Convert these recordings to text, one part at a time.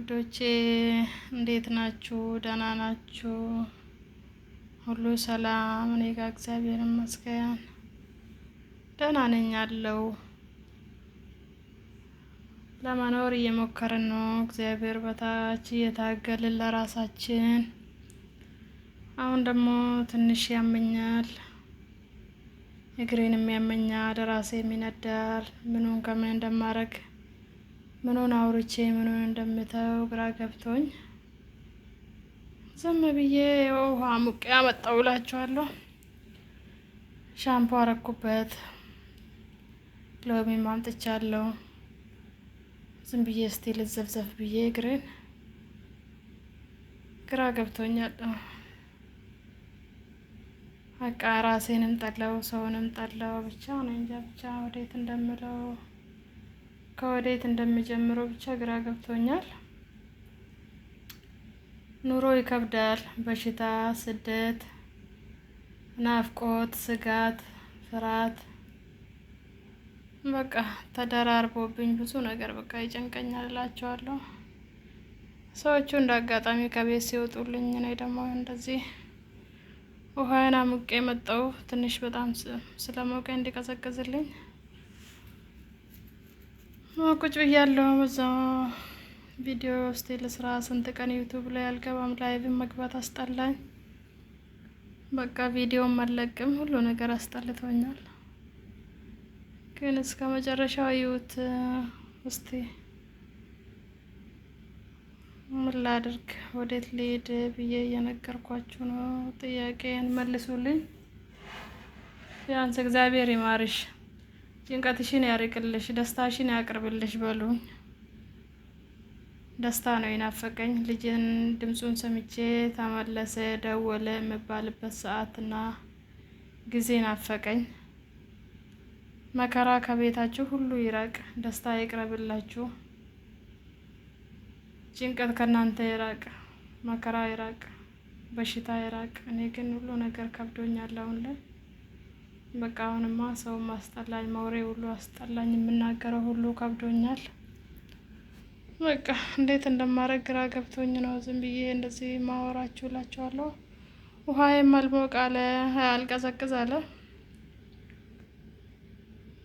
ውዶቼ፣ እንዴት ናችሁ? ደህና ናችሁ? ሁሉ ሰላም? እኔ ጋር እግዚአብሔር ይመስገን ደህና ነኝ አለው። ለመኖር እየሞከርን ነው። እግዚአብሔር በታች እየታገልን ለራሳችን። አሁን ደግሞ ትንሽ ያመኛል፣ እግሬንም ያመኛል፣ ራሴም ይነዳል። ምኑን ከምን እንደማረግ ምኑን አውርቼ ምኑን እንደምተው ግራ ገብቶኝ ዝም ብዬ ውሃ ሙቄ አመጣው እላችኋለሁ። ሻምፖ አረኩበት፣ ሎሚም አምጥቻለሁ። ዝም ብዬ እስቲ ልዘፍዘፍ ብዬ እግሬን ግራ ገብቶኛል። በቃ ራሴንም ጠላው፣ ሰውንም ጠላው። ብቻ ነው እንጃ ብቻ ወዴት እንደምለው ከወዴት እንደምጀምረው ብቻ ግራ ገብቶኛል። ኑሮ ይከብዳል። በሽታ፣ ስደት፣ ናፍቆት፣ ስጋት፣ ፍርሃት በቃ ተደራርቦብኝ ብዙ ነገር በቃ ይጨንቀኛል እላቸዋለሁ። ሰዎቹ እንደ አጋጣሚ ከቤት ሲወጡልኝ እኔ ደግሞ እንደዚህ ውሃዬን አሙቄ መጣሁ። ትንሽ በጣም ስለሞቀ እንዲቀዘቅዝልኝ ቁጭ ብያለሁ። በዛው ቪዲዮ ውስጥ ለስራ ስንት ቀን ዩቱብ ላይ አልገባም። Live መግባት አስጠላኝ። በቃ ቪዲዮ መለቅም ሁሉ ነገር አስጠልቶኛል። ግን እስከ መጨረሻው ይዩት እስቲ። ምን ላድርግ፣ ወዴት ልሄድ ብዬ እየነገርኳችሁ ነው። ጥያቄን መልሱልኝ። ቢያንስ እግዚአብሔር ይማርሽ፣ ጭንቀትሽን ያርቅልሽ፣ ደስታሽን ያቅርብልሽ በሉኝ። ደስታ ነው የናፈቀኝ። ልጅን ድምፁን ሰምቼ ተመለሰ ደወለ የምባልበት ሰዓትና ጊዜ ናፈቀኝ። መከራ ከቤታችሁ ሁሉ ይራቅ፣ ደስታ ይቅረብላችሁ። ጭንቀት ከእናንተ ይራቅ፣ መከራ ይራቅ፣ በሽታ ይራቅ። እኔ ግን ሁሉ ነገር ከብዶኛል አሁን ላይ በቃ አሁንማ ሰው አስጠላኝ፣ መውሬ ሁሉ አስጠላኝ፣ የምናገረው ሁሉ ከብዶኛል። በቃ እንዴት እንደማደርግ ግራ ገብቶኝ ነው ዝም ብዬ እንደዚህ ማወራችሁ እላችኋለሁ። ውሃዬም አልሞቅ አለ፣ አልቀዘቅዝ አለ።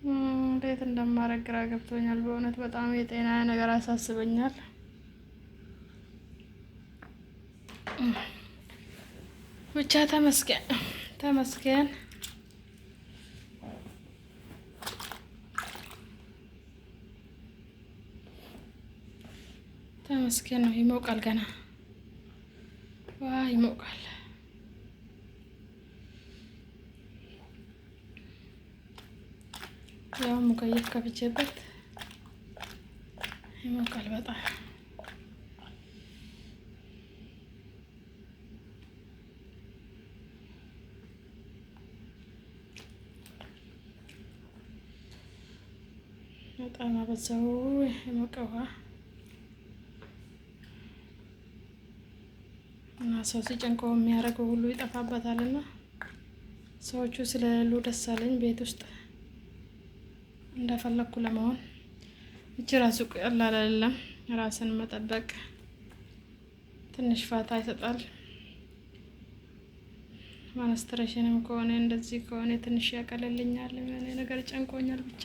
እንዴት እንደማደርግ ግራ ገብቶኛል። በእውነት በጣም የጤና ነገር አሳስበኛል። ብቻ ተመስገን ተመስገን። ተመስገን ነው። ይሞቃል፣ ገና ዋ ይሞቃል። ያው ሙቀየፍ ከፍቼበት ይሞቃል በጣም። በጣም አበዛው የሞቀ ውሃ እና ሰው ሲጨንቀው የሚያደርገው ሁሉ ይጠፋበታል። እና ሰዎቹ ስለሌሉ ደስ አለኝ ቤት ውስጥ እንደፈለግኩ ለመሆን። እቺ ራሱ ቀላል አይደለም። ራስን መጠበቅ ትንሽ ፋታ ይሰጣል። Menstruation ም ከሆነ እንደዚህ ከሆነ ትንሽ ያቀልልኛል። የሆነ ነገር ጨንቆኛል ብቻ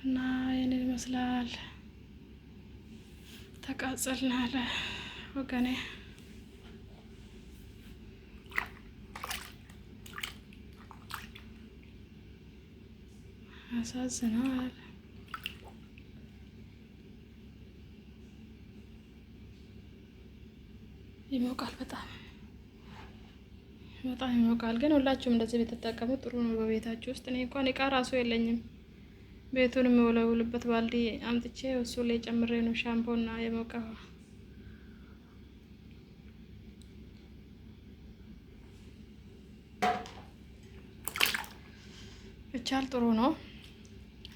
እና ይህንን ይመስላል። ተቃጸልን አለ ወገኔ። ያሳዝናል። ይሞቃል፣ በጣም በጣም ይሞቃል። ግን ሁላችሁም እንደዚህ ብትጠቀሙ ጥሩ ነው በቤታችሁ ውስጥ። እኔ እንኳን እቃ ራሱ የለኝም። ቤቱን የምወለውልበት ባልዲ አምጥቼ እሱ ላይ ጨምሬ ነው ሻምፖ እና የሞቀ ውሃ። ብቻል ጥሩ ነው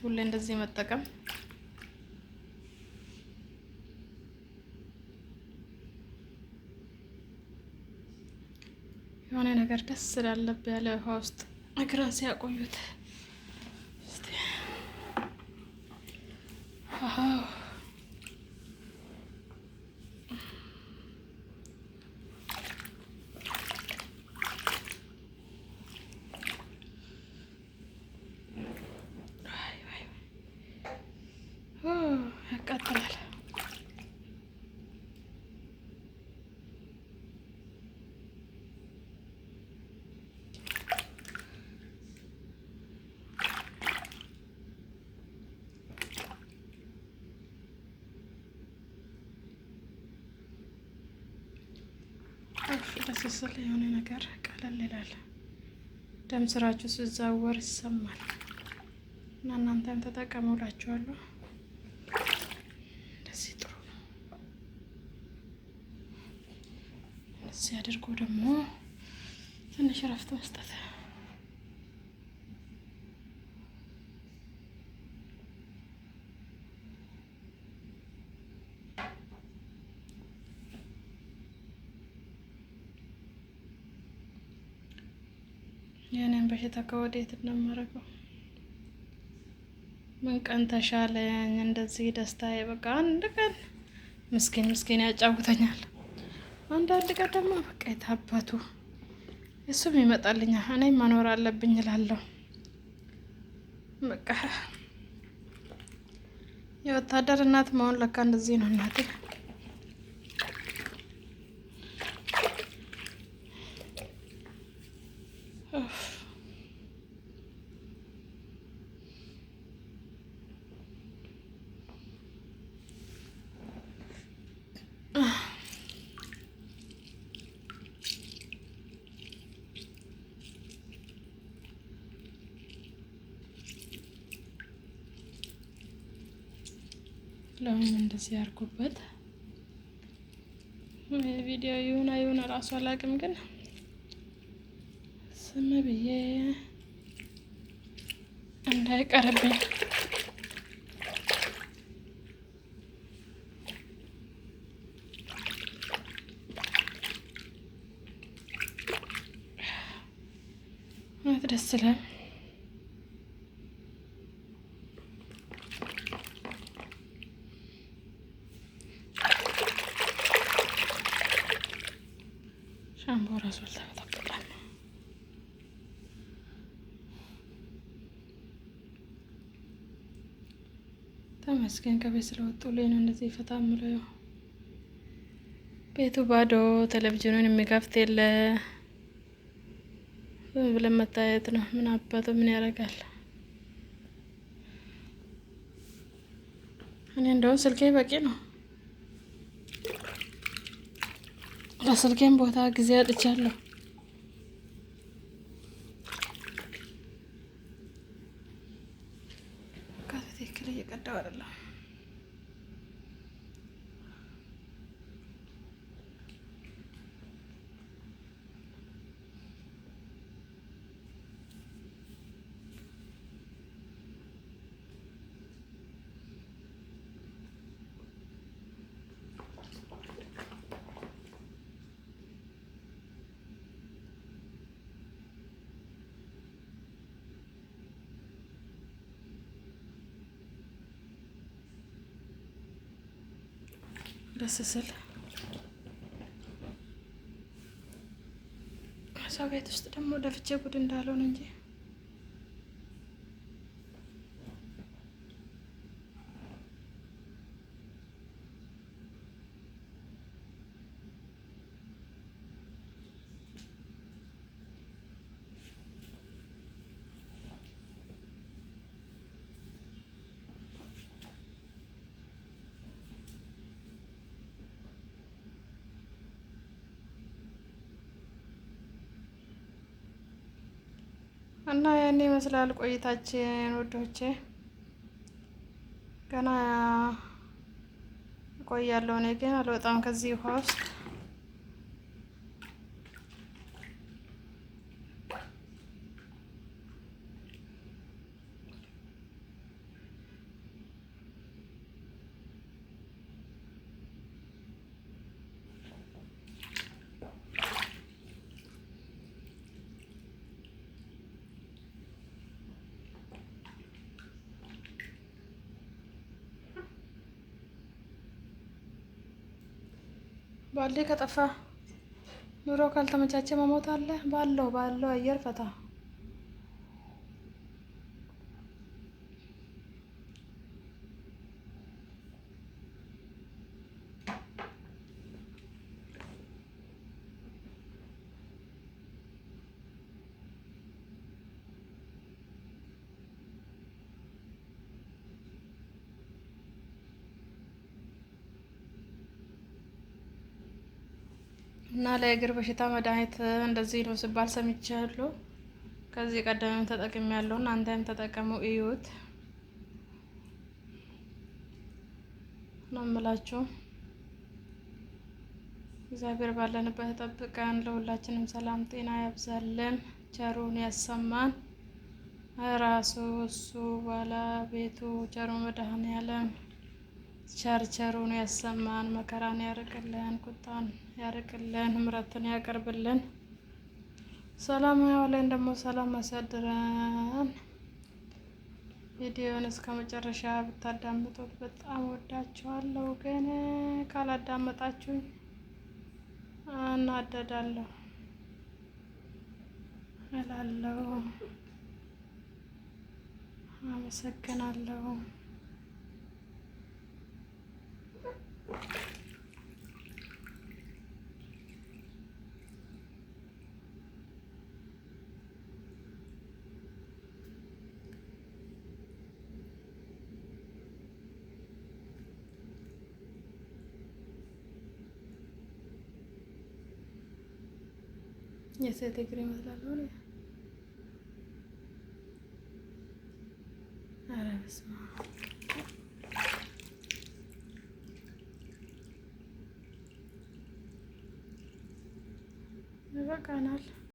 ሁሌ እንደዚህ መጠቀም። የሆነ ነገር ደስ ስላለብ ያለ ውሃ ውስጥ እግርን ሲያቆዩት አዎ ያቃጥላል። ደስ ስል የሆነ ነገር ቀለል ይላል። ደም ስራችሁ ሲዛወር ይሰማል እና እናንተም ተጠቀሙ እላችኋለሁ። እንደዚህ ጥሩ ነው። እንደዚህ አድርጎ ደግሞ ትንሽ እረፍት መስጠት። የእኔን በሽታ ከወዴት እንደማደርገው ምን ቀን ተሻለኝ እንደዚህ ደስታዬ። በቃ አንድ ቀን ምስኪን ምስኪን ያጫውተኛል። አንዳንድ ቀን ደግሞ በቃ የታባቱ እሱም ይመጣልኛል፣ እኔም መኖር አለብኝ እላለሁ። በቃ የወታደር እናት መሆን ለካ እንደዚህ ነው እናቴ። ለምን እንደዚህ ያርጉበት? ቪዲዮ ይሁን አይሁን እራሱ አላውቅም፣ ግን ስም ብዬ እንዳይቀርብኝ። እውነት ደስ ይላል። ሻምፖ ራሱ አልተበጠበጠም። ተመስገን ከቤት ስለወጡልኝ ነው እንደዚህ ፈታ የምለው። ቤቱ ባዶ፣ ቴሌቪዥኑን የሚከፍት የለ፣ ዝም ብለን መታየት ነው። ምን አባቱ ምን ያደርጋል? እኔ እንደውም ስልኬ በቂ ነው። ለስልኬም ቦታ ጊዜ አጥቻለሁ። በትክክል እየቀዳው አይደለም። ደስ ስል ሰው ቤት ውስጥ ደግሞ ደፍቼ ጉድ እንዳልሆን እንጂ። እና ያን ይመስላል ቆይታችን ውዶቼ። ገና እቆያለሁ። እኔ ግን አልወጣም ከዚህ ውሃ ውስጥ። ባልዴ ከጠፋ ኑሮ ካልተመቻቸ መሞት አለ። ባለው ባለው አየር ፈታ። እና ለእግር በሽታ መድኃኒት እንደዚህ ነው ሲባል ሰምቻለሁ። ከዚህ ቀደምም ተጠቅሜያለሁ። እናንተም ተጠቀሙ፣ እዩት ነው የምላችሁ። እግዚአብሔር ባለንበት ጠብቀን፣ ለሁላችንም ሰላም ጤና ያብዛልን፣ ቸሩን ያሰማን። ራሱ እሱ ባለቤቱ ቸሩ መድኃኔዓለም ቸርቸሩን ያሰማን፣ መከራን ያርቅልን፣ ቁጣን ያርቅልን፣ ምሕረትን ያቀርብልን፣ ሰላም ያውለን፣ ደግሞ ሰላም ያሳድረን። ቪዲዮን እስከ መጨረሻ ብታዳምጡት በጣም ወዳችኋለሁ፣ ግን ካላዳመጣችሁኝ እናደዳለሁ እላለሁ። አመሰግናለሁ። የሴት እግር ይመስላል። ኧረ በስመ አብ። ይበቃናል።